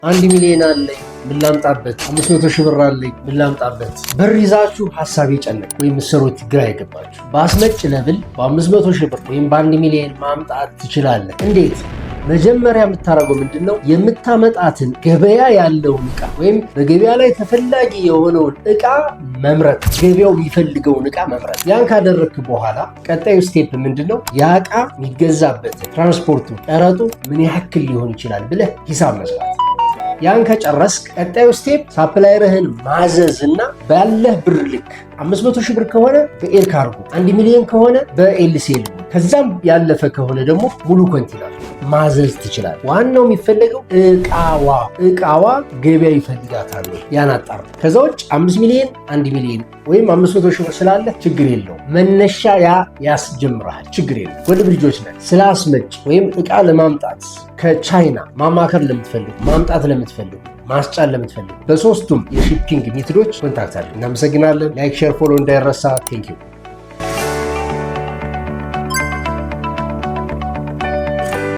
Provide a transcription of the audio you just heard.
1 ሚሊዮን አለኝ፣ ምን ላምጣበት? 500 ሺህ ብር አለኝ፣ ምን ላምጣበት? ብር ይዛችሁ ሀሳብ የጨነቅ ወይም ምሰሩት ግራ የገባችሁ በአስመጭ level በ500 ሺህ ብር ወይም በ1 ሚሊዮን ማምጣት ትችላለህ። እንዴት? መጀመሪያ የምታደርገው ምንድን ነው? የምታመጣትን ገበያ ያለውን እቃ ወይም በገበያ ላይ ተፈላጊ የሆነውን እቃ መምረጥ፣ ገበያው የሚፈልገውን እቃ መምረጥ። ያን ካደረግክ በኋላ ቀጣዩ step ምንድን ነው? ያ እቃ የሚገዛበት ትራንስፖርቱ፣ ቀረጡ ምን ያክል ሊሆን ይችላል ብለህ ሂሳብ መስራት። ያን ከጨረስክ ቀጣዩ step supplier ህን ማዘዝ እና ባለህ ብር ልክ 500 ሺህ ብር ከሆነ በ air cargo፣ 1 ሚሊዮን ከሆነ በ LCL፣ ከዛም ያለፈ ከሆነ ደግሞ ሙሉ ኮንቲነር ማዘዝ ትችላለህ። ዋናው የሚፈለገው እቃዋ ገበያ ይፈልጋታል ወይ ያን አጣር። ከዛ ውጭ 5 ሚሊዮን፣ 1 ሚሊዮን ወይም 500 ሺህ ብር ስላለ ችግር የለውም። መነሻ ያ ያስጀምርሃል፣ ችግር የለውም። ወደ ልጆች ነን። ስለ አስመጭ ወይም እቃ ለማምጣት ከቻይና ማማከር ለምትፈልጉ፣ ማምጣት ለምትፈልጉ፣ ማስጫን ለምትፈልጉ በሶስቱም የ shipping method ኦች contact አለ። እናመሰግናለን። Like፣ share፣ follow እንዳይረሳ። Thank you.